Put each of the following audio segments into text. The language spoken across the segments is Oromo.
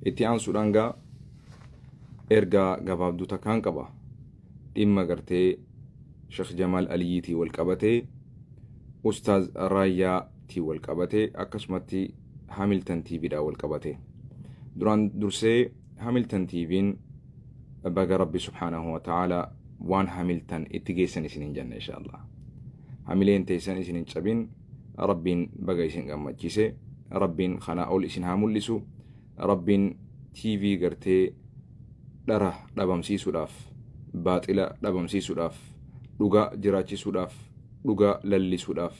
Itti aansuudhaan gaa ergaa gabaabduu takkaan qaba. Dhimma gartee Sheekh Jamaal Aliyyiitii wal qabatee, Ustaaz Raayyaa tii wal qabatee, akkasumatti Hamilton TV dhaan wal qabatee. Duraan dursee Hamilton TVn baga Rabbi subhaanahu wa ta'ala waan Hamilton itti geessan isiniin jenna insha Allah. Hamileen teessan isin hin cabin. Rabbiin baga isin gammachiise. Rabbiin kanaa ol isin haa mul'isu. Rabbiin TV gartee dhara dhabamsiisuudhaaf, baaxila dhabamsiisuudhaaf, dhugaa jiraachisuudhaaf, dhugaa lallisuudhaaf,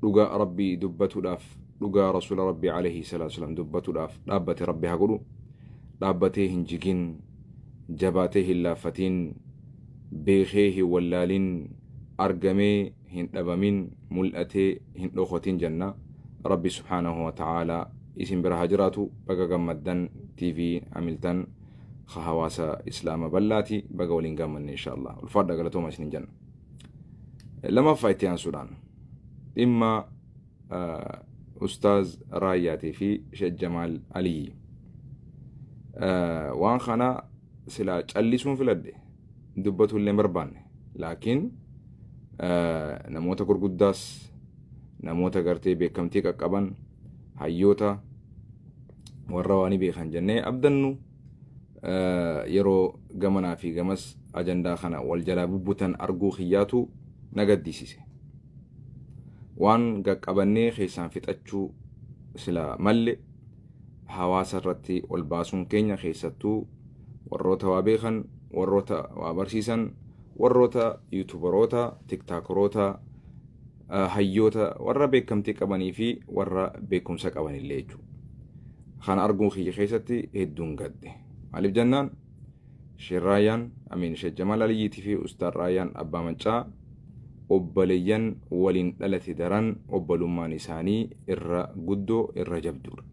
dhugaa Rabbii dubbatuudhaaf, dhugaa Rasuula Rabbii alayhi salaatu wassalaam dubbatuudhaaf dhaabbate Rabbi haa godhu. Dhaabbatee hin jigin, jabaatee hin laaffatiin, beekee hin wallaalin, argamee hin dhabamin, mul'atee hin dhokotin jenna. Rabbi subhaanahu wa ta'aalaa isin bira haa jiraatu. Baga gammaddan TV Hamilton ka hawaasa Islaama bal'aati. Baga waliin gammanne insha Allah. Ulfaadha galatooma isinin jenna. Lamaffaa itti aansuudhaan dhimma Ustaaz Raayyaatii fi Sheekh Jamaal Aliyyi. Waan kana silaa callisuun filadhe, dubbatu illee hin barbaanne. Laakiin namoota gurguddaas, namoota gartee beekamtii qaqqaban, hayyoota warra waan beekan jennee abdannu, yeroo gamanaa fi gamas ajandaa kana wal jalaa bubbutan arguu kiyyaatu na gaddisiise. Waan qaqqabannee keessaan fixachuu sila malle hawaasa irratti ol baasuun keenya, keessattuu warroota waa beekan, warroota waa barsiisan, warroota yuutubaroota, tiktaakeroota, hayyoota, warra beekamtii qabanii fi warra beekumsa qabanillee jechuudha. Kana arguun kiyya keessatti hedduun gadde. Maaliif jennaan, Sheekh Raayyaan, Amiin, Sheekh Jamaal Aliyyiitii fi Ustaad Raayyaan Abbaa Maccaa obboleeyyan waliin dhalate daran obbolummaan isaanii irra guddoo, irra jabduudha.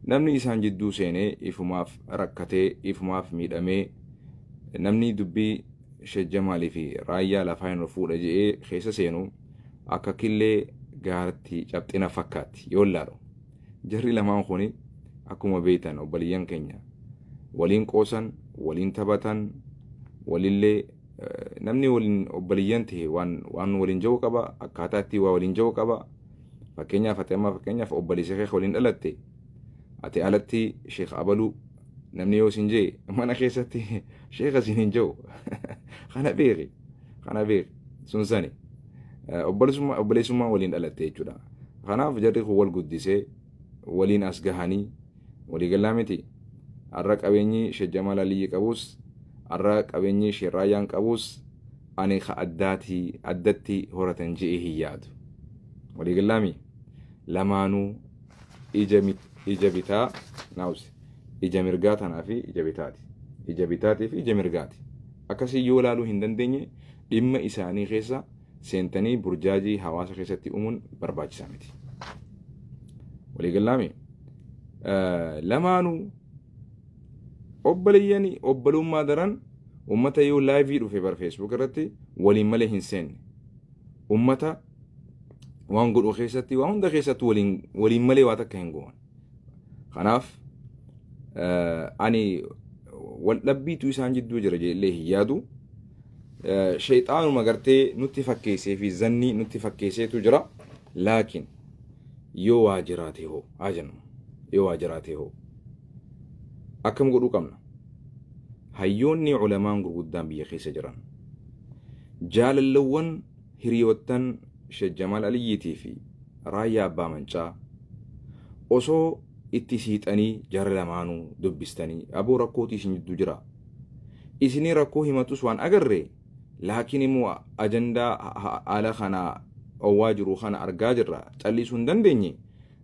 Namni isaan jidduu seenee ifumaaf rakkatee, ifumaaf miidhamee, namni dubbii Sheekh Jamaalii fi Raayyaa lafaa hin ol fuudha je'ee keessa seenu akka killee gaaratti cabxina fakkaatti yoo laalu. Jarri lamaan kuni akkuma beektan obboleeyyan keenya, waliin qoosan, waliin taphatan, walillee namni waliin obboleeyyan ta'e waan waliin jiru qaba, akkaataa itti waa waliin jiru qaba. Fakkeenyaaf ati amma, fakkeenyaaf obboleessa kee waliin dhalatte, ati alatti Sheekh Abaluu namni yoo isin jee, mana keessatti sheekha isin hin jiru. Kana beeki, kana beeki, sun sani obboleessummaa waliin dhalatte jechuudha. Kanaaf jarri kun wal guddisee waliin as gahanii waliigalaa miti. Har'a qabeenyi Sheekh Jamaal Aliyyi qabus, har'a qabeenyi Sheekh Raayyaan qabus, ani ka addaatii addatti horatan je'ee hin yaadu. Waliigalaami lamaanuu ija bitaa naawsi, ija mirgaa tanaa fi ija bitaati. Ija bitaatii fi ija mirgaati. Akkasii yoo ilaaluu hin dandeenye, dhimma isaanii keessa seentanii burjaajii hawaasa keessatti uumuun barbaachisaa miti. Waliigalaami lamaanuu obboleeyyanii obbolummaa daran ummata yoo live dhufe bara Facebook irratti waliin malee hin seenne. Ummata waan godhu keessatti, waan hunda keessatti waliin malee waa takka hin goon. Kanaaf ani wal dhabbiitu isaan jidduu jira jedhee hin yaadu. Sheexaanuma gartee nutti fakkeessee fi zannii nutti fakkeesseetu jira. Laakiin yoo waa jiraate hoo haa jennu, yoo waa jiraate hoo akkam godhuu qabna? Hayyoonni ulamaan gurguddaan biyya keessa jiran, jaalallawwan hiriyoottan Sheekh Jamaal Aliyyiitii fi Raayyaa Abbaa Mancaa, osoo itti siixanii jara lamaanuu dubbistanii, aboo rakkootu isin jidduu jira. Isinii rakkoo himatus waan agarre, laakiin immoo ajandaa haala kana owwaa jiru kana argaa jirra, callisuu hin dandeenye,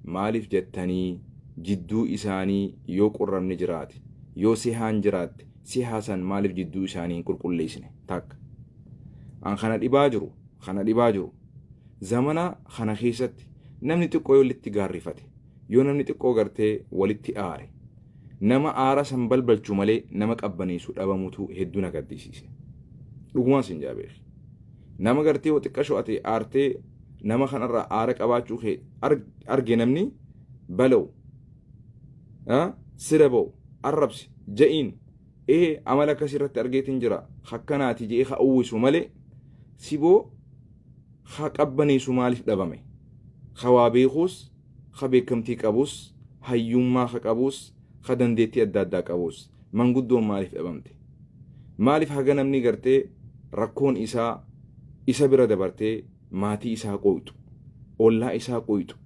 maaliif jettanii jidduu isaanii yoo qurramni jiraate, yoo sihaan jiraatte, sihaasan maaliif jidduu isaanii hin qulqulleessine? Takka. An kana dhibaa jiru, kana dhibaa jiru. Zamana kana keessatti namni xiqqoo yoo walitti gaarrifate, yoo namni xiqqoo gartee walitti aare, nama aara san balbalchu malee nama qabbaneessu dhabamutu hedduu na gaddisiise. Dhugumaan sin jaa beeki. Nama gartee yoo xiqqashoo ati aartee nama kanarraa aara qabaachuu kee arge, namni bala'u sira ba'u. Arrabsi ja'iin, ee amala akkasii irratti argeetiin jira hakkanaati je'ee ha uwwisu malee, siboo ha qabbaneessu maaliif dhabame? Ha waa beekuus, ha beekamtii qabus, hayyummaa ha qabus, ha dandeettii adda addaa qabus, manguddoon maaliif dhabamte? Maaliif haga namni gartee rakkoon isaa isa bira dabartee maatii isaa qooyxu, ollaa isaa qooyxu,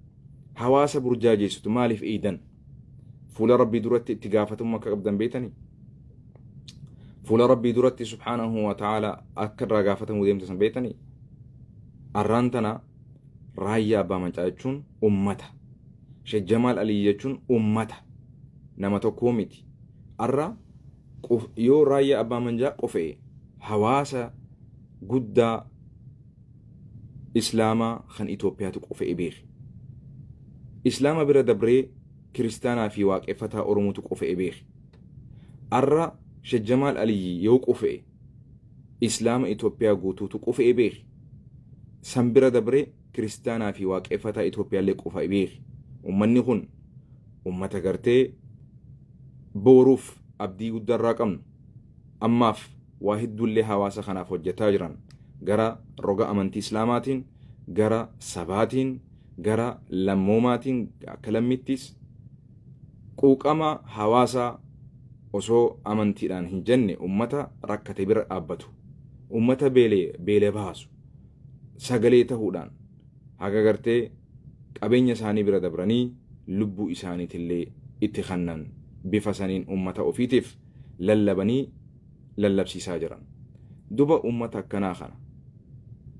hawaasa burjaajeessitu maaliif eeydan? Fuula Rabbii duratti itti gaafatamummaa akka qabdan beektanii? Fuula Rabbii duratti subhaanahu wa ta'ala akka irraa gaafatamuu deemta san beektanii? Arraan tana Raayyaa Abbaa Mancaa jechuun ummata. Sheekh Jamaal Aliyyi jechuun ummata. Nama tokkoo miti. Arra yoo Raayyaa Abbaa Mancaa qofa'e, hawaasa guddaa Islaamaa kan Itoophiyaatu qofa'e beeki. Islaama bira dabree kiristaanaa fi waaqeffataa Oromootu qofa'e beeki. Arra Sheekh Jamaal Aliyyi yoo qofa'e, Islaama Itoophiyaa guutuutu qofa'e beeki. San bira dabree kiristaanaa fi waaqeffataa Itoophiyaallee qofa'e beeki. Ummanni kun ummata gartee booruuf abdii guddaa irraa qabnu. Ammaaf waa hedduullee hawaasa kanaaf hojjetaa jiran, gara roga amantii Islaamaatiin, gara sabaatiin, gara lammoomaatiin, akka lammittis quuqama hawaasaa osoo amantiidhaan hin jenne ummata rakkate bira dhaabbatu, ummata beelee beela baasu, sagalee tahuudhaan haga gartee qabeenya isaanii bira dabranii lubbuu isaaniitillee itti kannan, bifa saniin ummata ofiitiif lallabanii lallabsiisaa jiran. Duba ummata akkanaa kana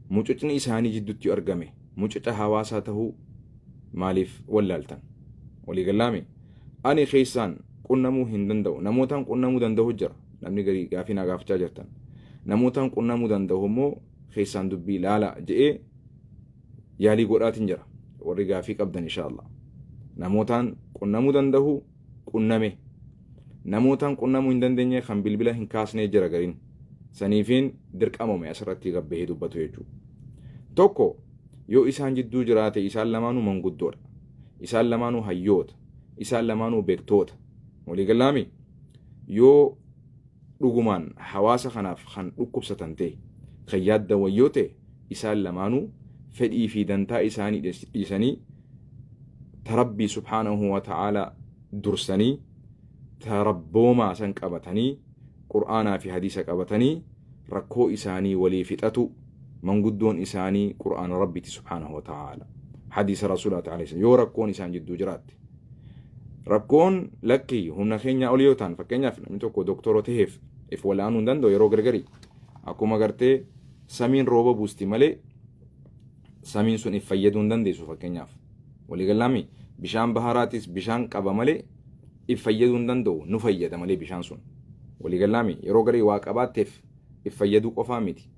mucucni isaanii jiddutti yoo argame mucuca hawaasaa tahuu maaliif wallaaltan? Walii gallaami? Ani keessaan qunnamuu hin danda'u. Namootaan qunnamuu danda'u jira. Namni garii gaafii naa gaafachaa jirtan. Namootaan qunnamuu danda'u immoo keessaan dubbii laala je'ee yaalii godhaatiin jira. Warri gaafii qabdan insha Allah. Namootaan qunnamuu danda'u qunname. Namootaan qunnamuu hin dandeenye, kan bilbila hin kaasnee jira gariin. Saniifiin dirqamame asirratti gabbahee dubbatu jechuudha. Tokko yoo isaan jidduu jiraate, isaan lamaanuu manguddoodha. Isaan lamaanuu hayyoota. Isaan lamaanuu beektoota. Waliigalaami, yoo dhugumaan hawaasa kanaaf kan dhukkubsatan ta'e, kan yaaddan wayyoo ta'e, isaan lamaanuu fedhii fi dantaa isaanii dhiisanii, ta Rabbii subhaanahu wa ta'aalaa dursanii, ta rabboomaa san qabatanii, Qur'aanaa fi hadiisa qabatanii rakkoo isaanii walii fixatu. Manguddoon isaanii Qur'aana Rabbiiti subhaanahu wa ta'aala, hadiisa Rasuulaati alayhi. Yoo rakkoon isaan jidduu jiraatte, rakkoon lakkii humna keenyaa ol yoo ta'an, fakkeenyaaf namni tokko doktora ta'eef if wal'aanuu hin danda'u, yeroo gargarii akkuma gartee samiin rooba buusti malee samiin sun if fayyaduu hin dandeessu. Fakkeenyaaf, waliigalaami, bishaan baharaatis bishaan qaba malee if fayyaduu hin danda'u, nu fayyada malee bishaan sun. Waliigalaami, yeroo garii waa qabaatteef if fayyaduu qofaa miti,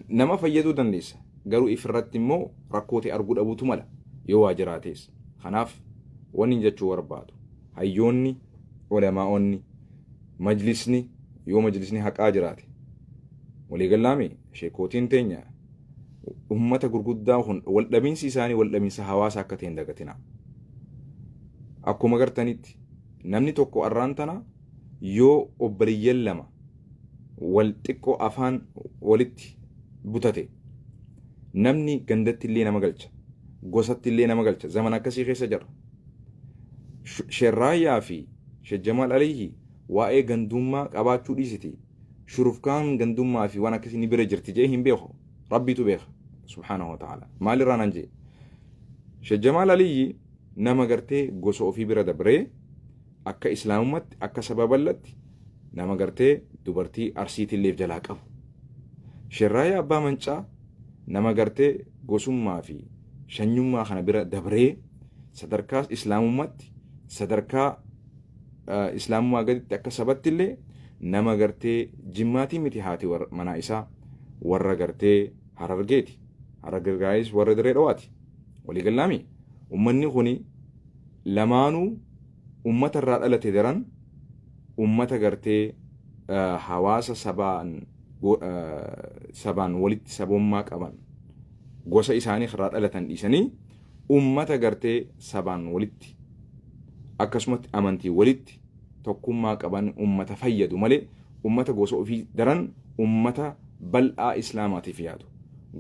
nama fayyaduu dandeessa, garuu if irratti immoo rakkoo ta'e arguu dhabuutu mala yoo waa jiraates. Kanaaf wanni jechuu barbaadu, hayyoonni, ulamaa'onni, majlisni, yoo majlisni haqaa jiraate, waliigalaami, sheekootiin teenya ummata gurguddaa kun waldhabinsi isaanii waldhabinsa hawaasa akka ta'e hin dagatina. Akkuma gartanitti namni tokko arraan tana yoo obboleeyyan lama wal xiqqoo afaan walitti butate, namni gandatti illee nama galcha, gosatti illee nama galcha. Zaman akkasii keessa jira. Sherraayyaa fi Shejjamaal Aliyyi waa'ee gandummaa qabaachuu dhiisiti, shurufkaan gandummaa fi waan akkasii ni bira jirti jee hin beeku, Rabbiitu beeka subhaanahu wa ta'ala. Maalirraa nan jee, Shejjamaal Aliyyi nama gartee gosa ofii bira dabree akka Islaamummaatti, akka saba bal'atti nama gartee dubartii Arsiitiilleef jalaa qabu. Sherraayyaa Abbaa Mancaa nama gartee gosummaa fi shanyummaa kana bira dabree sadarkaa Islaamummaatti, sadarkaa Islaamummaa gaditti akka sabatti illee nama gartee Jimmaatii miti, haati manaa isaa warra gartee Harargeeti. Harargees warra Dirree Dhawaati. Waliigalaami, ummanni kuni lamaanuu ummata irraa dhalate daran ummata gartee hawaasa sabaan walitti sabummaa qaban, gosa isaanii irraa dhalatan dhiisanii ummata gartee sabaan walitti, akkasumatti amantii walitti Tokkummaa qaban ummata fayyadu malee ummata gosa ofii daran ummata bal'aa islaamaatiif yaadu.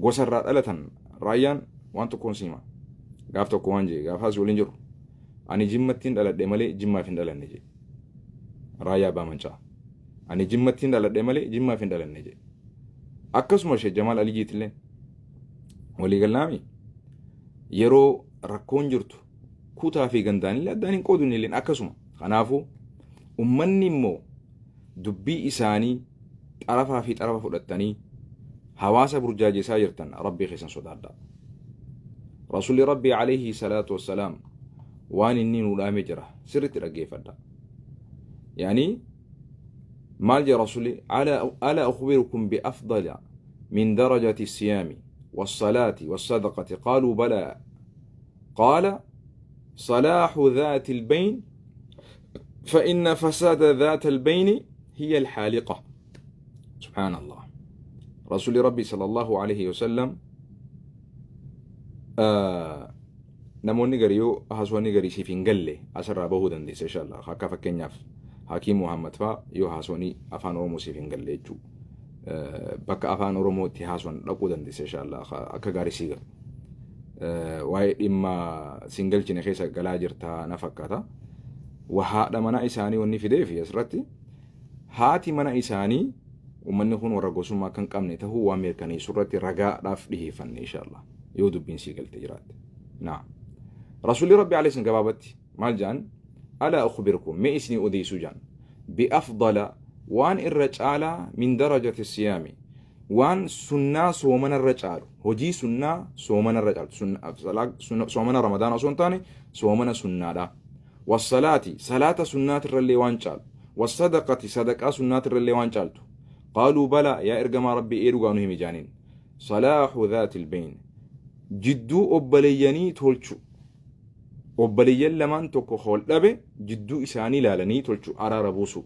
Gosa irraa dhalatan raayyaan waan tokkoon siima. Gaaf tokko waan jee gaafaas waliin jiru. Ani jimmattiin dhaladhe malee jimmaaf hin dhalanne jee. Raayyaa Abbaa Mancaa. Ani jimmattiin dhaladhe malee jimmaaf hin dhalanne jee. Akkasuma Sheekh Jamaal Aliyyiitillee walii gallaami yeroo rakkoon jirtu kutaa fi gandaanillee addaan hin qoodu illeen akkasuma. Kanaafuu ummanni immoo dubbii isaanii xarafaa fi xarafa fudhattanii hawaasa burjaajessaa jirtan rabbii keessan sodaadhaa. Rasuulli Rabbii alayhi salaatu wassalaam waan inni nuu dhaame jira sirriitti dhaggeeffadha. Yaani maal jedha Rasuulli ala ukhbirukum bi afdala min darajati siyaami wassalaati wassadaqati qaaluu balaa qaala salaahu dhaati albayn فإن فساد ذات البين هي الحالقة. سبحان الله. رسول ربي صلى الله عليه وسلم namoonni garii yoo haasawni garii siif hin galle asirraa bahuu dandeessa inshallah. Akka fakkeenyaaf Hakiim Muhammad faa yoo haasawni afaan Oromoo siif hin galle jechuu bakka afaan Oromoo itti haasawan dhaquu dandeessa inshallah akka gaarii sii galu. Waa'ee dhimma siin galchine keessa galaa jirtaa na fakkaata. Haadha mana isaanii wanni fideef asirratti haati mana isaanii uummanni kun warra gosummaa kan qabne tahuu waan mirkaneessu irratti ragaadhaaf dhiheeffanne inshallah yoo dubbiin sii galte jiraatte. Naam. Rasuulli Rabbi alayhi gabaabatti maal jedhan? Alaa ukhbirkum mee isinii odeessuu jedhan bi'afdala waan irra caalaa min darajati siyaami waan sunnaa soomana irra caalu hojii sunnaa soomana irra caalu soomana ramadaana osoo hin taane soomana sunnaadha. Wassalaati salaata sunnaatirrallee waan caalu wassadaqati sadaqaa sunnaatirrallee waan caaltu qaaluu balaa yaa ergamaa rabbii ee dhugaa nu himi jaaniin salaahu dhaati albayn jidduu obboleeyyanii tolchu obboleeyyan lamaan tokko wal dhabe jidduu isaanii ilaalanii tolchu araara buusu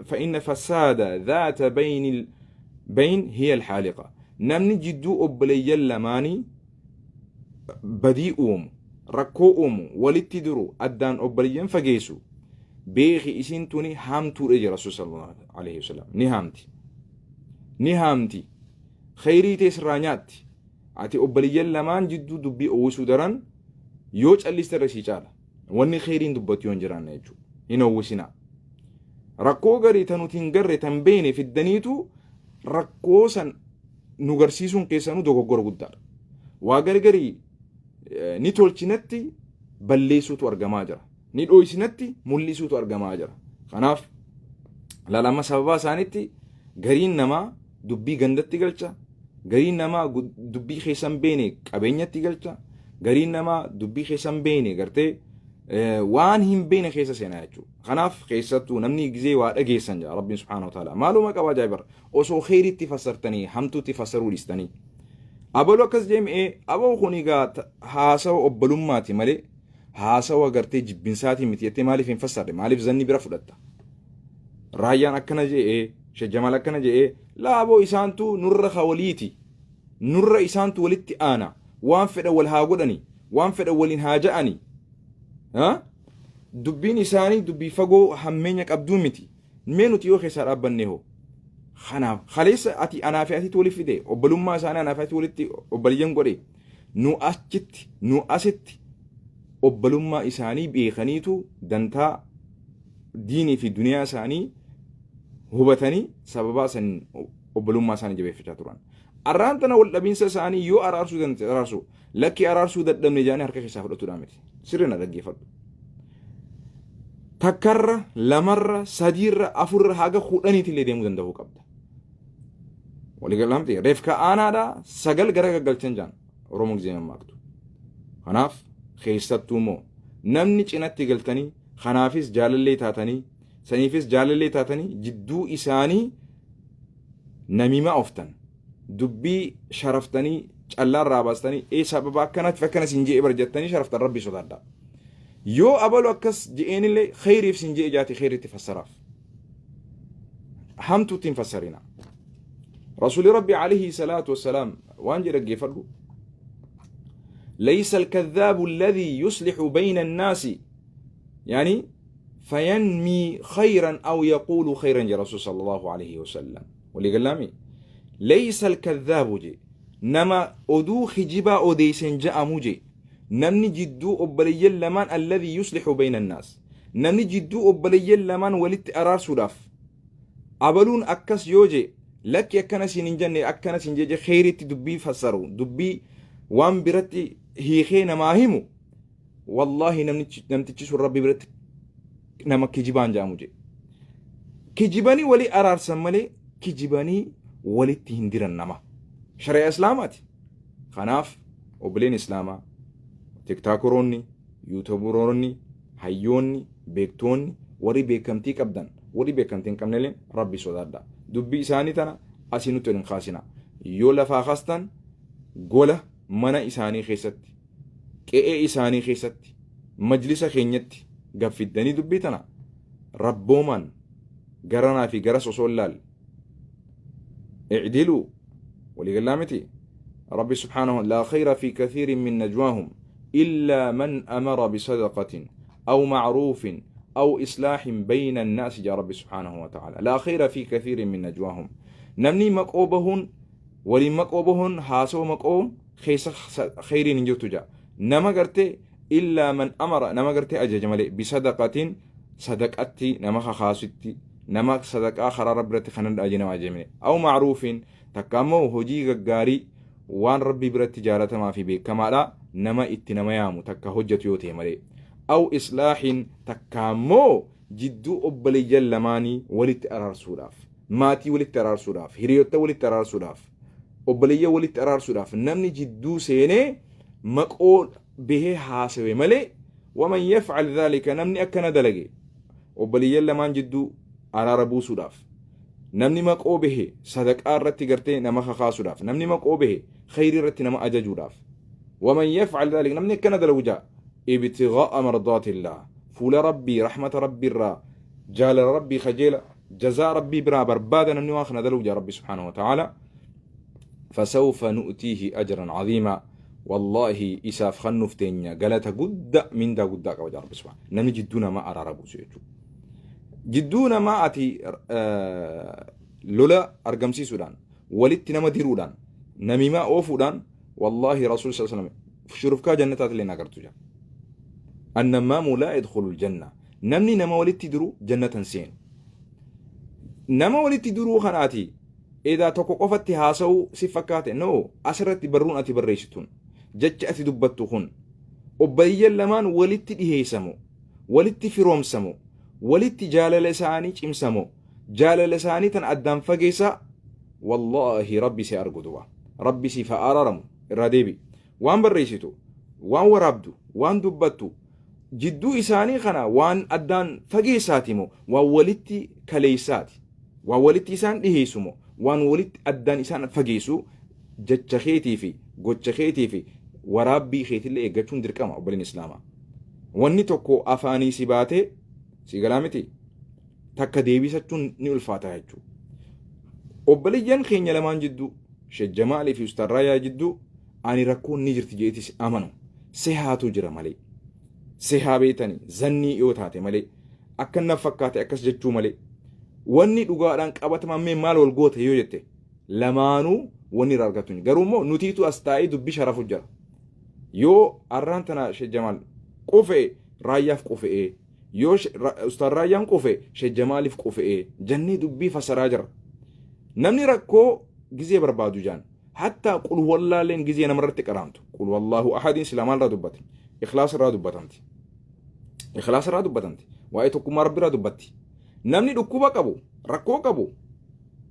فإن فساد ذات بين بين هي الحالقة namni jidduu obboleeyyan lamaanii badii uumu rakkoo uumu walitti diru addaan obboleeyyan fageessu beeki isiin tuni haamtuudha jira rasuul sallallahu alaihi wasallam ni haamti ni haamti khayrii tee sirraa nyaatti ati obboleeyyan lamaan jidduu dubbii oowwisuu daran yoo calliste irra sii caala wanni khayriin dubbatu yoo hin jiraanne jechuudha hin oowwisinaa rakkoo garii tan nuti hin garre tan beene fiddaniitu rakkoo san nu garsiisuun keessanuu dogoggora guddaadha. Waa gargarii ni tolchinatti balleessuutu argamaa jira. Ni dhooysinatti mul'isuutu argamaa jira. Kanaaf laalama sababaa isaaniitti gariin namaa dubbii gandatti galcha, gariin namaa dubbii keessan beene qabeenyatti galcha, gariin namaa dubbii keessan beene gartee waan hin beene keessa seenaa jechuudha. Kanaaf keessattuu namni gizee waa dhageessan jira Rabbiin subhaanahu wa ta'ala. Maaluma qaba ajaa'ibarra. Osoo kheyritti fassartanii hamtuutti fassaruu dhiistanii. Abaluu akkas jeemee aboo kun egaa haasawa obbolummaati malee haasawa gartee jibbinsaatii miti jettee maaliif hin fassarre maaliif zanni bira fudhatta. Raayyaan akkana je'ee Shejjamal akkana je'ee laaboo isaantu nurra hawaliiti nurra isaantu walitti aana waan fedhan wal haa godhani waan fedhan waliin haa ja'ani. Dubbiin isaanii dubbii fagoo hammeenya qabduu miti. Mee nuti yoo keessaa dhaabbanne hoo? Kanaaf kaleessa ati anaa fi atitti walitti fide obbolummaa isaanii anaa fi ati walitti obboliyyan godhe nu achitti nu asitti obbolummaa isaanii beekaniitu dantaa diinii fi duniyaa isaanii hubatanii sababaa san obbolummaa isaanii jabeeffachaa turan. Arraan tana wal dhabiinsa isaanii yoo araarsuu danda'e araarsuu lakkii araarsuu dadhabne jaanii harka keessaa fudhatuudhaa miti. Sirri na dhaggeeffadhu. Takkarra lamarra sadiirra afurra haga kudhaniitti illee deemuu danda'uu qabda. Waliigalamti reefka aanaadha sagal gara gaggalchan jaan Oromoo gisee mammaaktu. Kanaaf keessattuu immoo namni cinatti galtanii kanaafis jaalallee taatanii saniifis jaalallee taatanii jidduu isaanii namimaa oftan dubbii sharaftanii callaarraa baastanii ee sababa akkanaatiif akkana siin je'e bar jettanii sharaftan rabbii sodaadhaa. Yoo abalu akkas je'eenillee kheyriif siin je'e jaati kheyritti fassaraaf. Hamtuutti hin fassarina. Rasuulli Rabbi alayhi salaatu wassalaam waan jedhe dhaggeeffadhu. ليس الكذاب الذي يصلح بين الناس يعني Fayanmii khayran aw yaquulu khayran jedha Rasuul sallallahu alaihi wasallam. Walii gallaami? Laysa alkadhaabu je nama oduu kijibaa odeeysen ja'amu je namni jidduu obboleeyyan lamaan alladhii yuslihu bayna annaas namni jidduu obboleeyyan lamaan walitti araarsuudhaaf abaluun akkas yoo je lakki akkana siin hin jenne akkana siin jeje kheyritti dubbii fassaru dubbii waan biratti hiikee namaa himu Wallaahi namnichi namtichi sun rabbi biratti nama kijibaan jedhamu jedhe. Kijibanii walii araarsan malee kijibanii walitti hin diran nama. Shari'a Islaamaati. Kanaaf obboleen Islaamaa, tiktaakeroonni, yuutuubaroonni, hayyoonni, beektoonni, warri beekamtii qabdan, warri beekamtii hin qabnelleen rabbi sodaadha. Dubbii isaanii tana asii nutti ol hin kaasina. Yoo lafaa kaastan gola mana isaanii keessatti qe'ee isaanii keessatti majlisa keenyatti gad fiddanii dubbii tana rabboomaan garanaa fi garas osoo hin laalle i'diluu walii gallaa miti rabbi subhaanahu laa khayra fi kathiirin min najwaahum illaa man amara bisadaqatin aw ma'ruufin aw islaahin bayna annaasi jaa rabbi subhaanahu wa ta'ala laa khayra fi kathiirin min najwaahum namni maqoo bahuun waliin maqoo bahuun haasawa maqoon keessa kheyriin hin jirtu ja'a. Nama gartee illaa man amara nama gartee ajaja malee bisadaqatiin sadaqatti nama kakaasutti nama sadaqaa karaa rabbi irratti kanan ajaje nama ajajamne aw ma'ruufiin takka ammoo hojii gaggaarii waan rabbi biratti jaalatamaa fi beekamaadha nama itti nama yaamu takka hojjetu yoo ta'e malee aw islaahiin takka ammoo jidduu obboleeyyan lamaanii walitti araarsuudhaaf maatii walitti araarsuudhaaf hiriyoota walitti araarsuudhaaf obboleeyyan walitti araarsuudhaaf namni jidduu seenee maqoo bahee haasawe malee waman yaf'al dhaalika namni akkana dalage obboleeyyan lamaan jidduu araara buusuudhaaf namni maqoo bahe sadaqaa irratti gartee nama kakaasuudhaaf namni maqoo bahe khayrii irratti nama ajajuudhaaf waman yaf'al dhaalika namni akkana dalagu jaa ibtigaa'a mardaatillah fuula rabbii rahmata rabbii irraa jaalala rabbii kajeela jazaa rabbii biraa barbaada namni waan kana dalagu jaa rabbi subhaanahu wa ta'ala fasawfa nu'tiihi ajran caziimaa wallaahi isaaf kannuuf teenya galata guddaa mindaa guddaa qaba jaa rabbi subhaanahu namni jidduu namaa araara buusu jechuudha. Jidduu namaa ati lola argamsiisuudhaan walitti nama diruudhaan namimaa oofuudhaan wallaahi rasuul sallallahu alaihi wasallam shurufkaa jannataati illee agartu jaa. Annamaamu laa yadkhulul janna namni nama walitti diru jannatan seenu. Nama walitti diruu kanaati edaa tokko qofatti haasa'uu si fakkaate no asirratti barruun ati barreessituun jechi ati dubbattu kun obboleeyyan lamaan walitti dhiheessamu walitti firoomsamu walitti jaalala isaanii cimsamu jaalala isaanii tan addaan fageessaa wallaahi rabbi si argu duba rabbi siif haa araaramu irraa deebi waan barreessitu waan waraabdu waan dubbattu jidduu isaanii kana waan addaan fageessaati moo waan walitti kaleessaati waan walitti isaan dhiheessu moo waan walitti addaan isaan fageessu jecha keetii fi gocha keetii fi waraabbii keetillee eeggachuun dirqama obboleen islaamaa wanni tokko afaanii si baatee si galaa miti takka deebisachuun ni ulfaata jechuudha. Obboleeyyan keenya lamaan jidduu Sheek Jamaalii fi Ustaaz Raayyaa jidduu ani rakkoon ni jirti jeetis amanu sehaatu jira malee. Sehaa beetanii zannii yoo taate malee akka na fakkaate akkas jechuu malee wanni dhugaadhaan qabataman mee maal wal goota yoo jette lamaanuu wanni irraa argatu hin garuu immoo nutiitu as taa'ee dubbii sharafu jira. Yoo arraan tana Sheek Jamaal qufee Raayyaaf qufe'ee yoo Ustaaz Raayyaan qufe Sheek Jamaaliif qufe'ee jennee dubbii fasaraa jira. Namni rakkoo gizee barbaadu jaan hattaa qul huwallaalleen gizee namarratti qaraamtu qul wallaahu ahadiin silaa maalirraa dubbate ikhlaas irraa dubbatamti. Ikhlaas irraa dubbatamti. Waa'ee tokkummaa rabbi irraa dubbatti. Namni dhukkuba qabu rakkoo qabu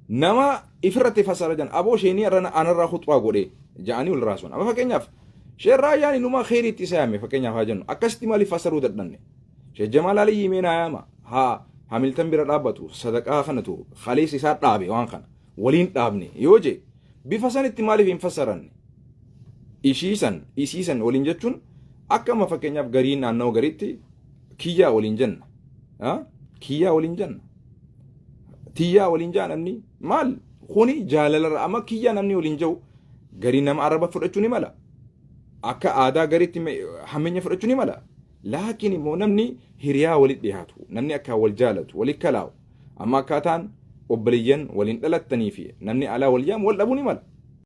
nama ifirratti fasara jan aboo isheenii anarraa khuxbaa godhe ja'anii wal raasuun. Amma fakkeenyaaf Sheek Raayyaan inumaa kheyriitti isa yaame fakkeenyaaf haa jennu akkasitti maaliif fasaruu dadhabne? Sheek Jamaal Aliyyii mee naa yaama haa Hamiltan bira dhaabbatu sadaqaa kanatu khaleessa isaa dhaabe waan kana waliin dhaabne yoo jee bifa sanitti maaliif hin fasaranne? Ishii san isii san waliin jechuun akka amma fakkeenyaaf gariin naannawa gariitti kiyyaa waliin jenna. Kiyyaa waliin jenna. Tiyyaa waliin jaa namni maal kuni jaalalarra amma kiyyaa namni waliin jiru garii nama arraba fudhachuu ni mala. Akka aadaa gariitti hammeenya fudhachuu ni mala. Laakiin immoo namni hiriyaa walitti dhiyaatu, namni akka wal jaalatu, walitti kalaa'u. Amma akkaataan obboleeyyan waliin dhalattanii fi namni alaa wal yaamu wal dhabuu ni mala.